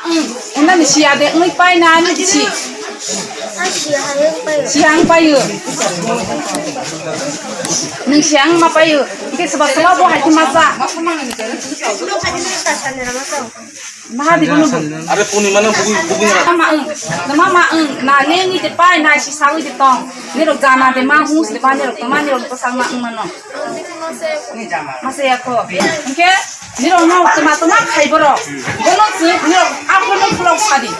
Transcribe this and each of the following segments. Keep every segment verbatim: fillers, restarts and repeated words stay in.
Ang, unda ni siya de, ngui pai na ni si. Ang siya hai ang pai. Siya ang pai yo. Nung siya ang ma pai yo. Ke sebab sebab bo hai ma sa. Maha di bono. Are puni mana bugi bugi na. Ma ang, ma ma ang, na ne ni de pai na si sa wi de tong. Ni rok jana de ma hus de ba ni rok to ma ni rok to sang ma ang mano. Masa ya ko. Oke. Nirok no tuma tuma khai borok. Bono si nirok apo no vlog sadi.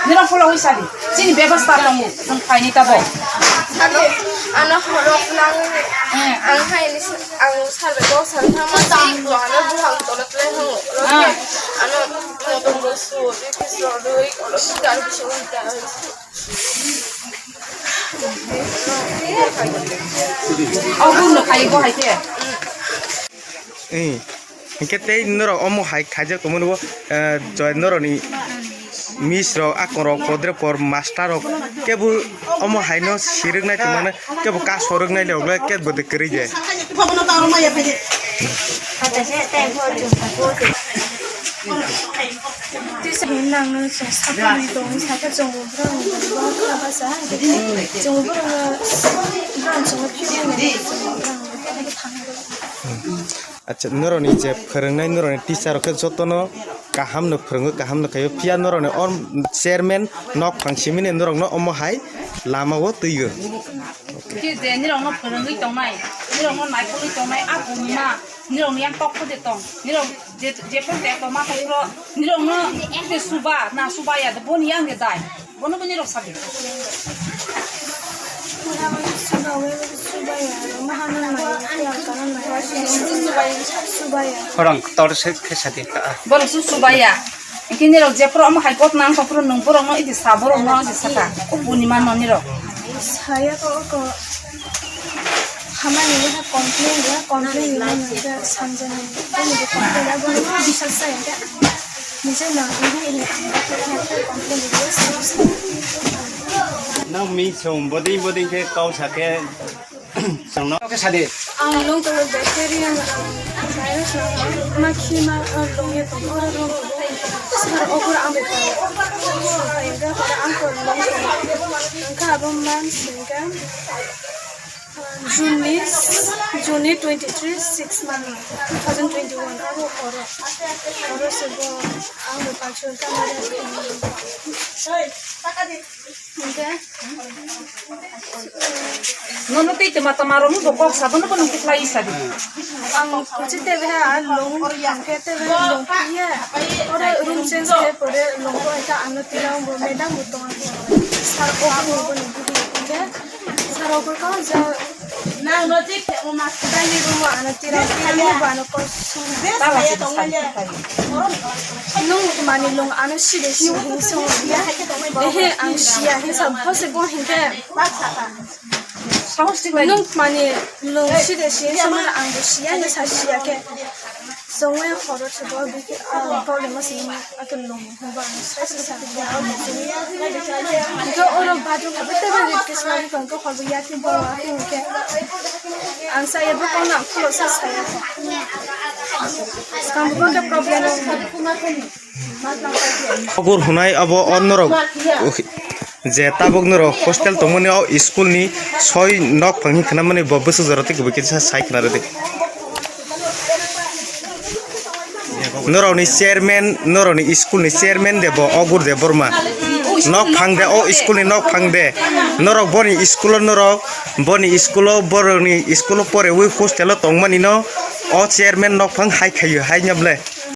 Nirok vlog sadi. Sini bebas ta tongo. Ang khai ni tabo. Ano, ano horok lang. Eh. Ang khai ni ang sal be ko sal thang ma si ko ano buhang tolot le hang. Ah. Ano, ano tong su, di ki su, di ko lo su gar bi su. Au gun no khai bo hai te. Eh, hingke tei norok omo hai khaijak tongmani bo, eh, joy norokni miss rok, akong rok, podre por master rok kebo omo hai no siriknai tongmani kebo kaso riknai le ogle kebo de kwrwi je. Tisa hinang no chwng sakni tong saka chwng bo borok ni bwsa chwng bo borok no borok chwng bo phiyo. Acha, norokni je phwrwngnai, norokni teacher rok khe jotono kaham no phwrwngo, kaham no khaio, phiya norokni o chairman nok phang simini norokno omo hai lama o twigo. Khe je nirokno phwrwngwi tongnai, nirokno naikolwi tongnai, a bunima nirokni yang tok khode tong, nirok je, jephru de tongma khe phro nirokno de suba na suba ya de boni yang de dai. Bono bini rok sabi. Orang kotor se khe sadi ka. Borok su subaya. Kini rok jephru omo hai kot nang tongphru nung borok no idi sa borok no idi saka. O buni man no nirok. Saya ko ko. Hamani ya complain ya complain ya nang ya samjani. Ini complain ya bono bisa saya ya. Nang mi song boding boding khe kau sa khe song no khe sadi. Ang long to bacterium virus na ma khi ma long ye to oro long. Sar okur ang be pa. Ang ko long. Ang ka abo man sing ka. June ni, June ni twenty three, six month, two thousand twenty one, abo horo, horo se bo, ang bo pachu ta mare. Hingke, nono tei tama tama romu bo kok sabo no bo nung kitlai sadi. Ang kuchi tebe ha long, hingke tebe long kiye, oro room change ke pore long ko aita ano tila bo madam bo tong sar ko bo bo ni bidi hingke. Sarok ko ja. Nang no je khe o mas dai ni room ano tira. Ani ba no ko su. Tala se sa. Nung mani long ano si de si hin so. Ehe ang sia hin sa. Hose bo hin khe. Sahos tik lai. Nung mani long si de si hin so, ang sia hin sa sia khe. Songwe khoro se bo bike, ah, problem ma sini ma ato long ba sa sa sa. Ko oro bathroom ko tebe rit ke sari ko ko khoro ya ki bo wa ki ke. Ang sa ya bo ko na ko sa sa ya. Skam ko ke problem. Ogur hunai abo onorok je tabuk norok hostel tongmani o school ni soi nok phang hin khwnamani bo bwswk jora tei kubui kisa sai khwna rwdi. Norokni chairman, norokni school ni chairman de bo Ogur Debbarma. Nok phang de o school ni nok phang de. Norok boni school o norok boni school o borokni school o pore wi hostel o tongmani no o chairman nok phang hai khaio hai nya ble.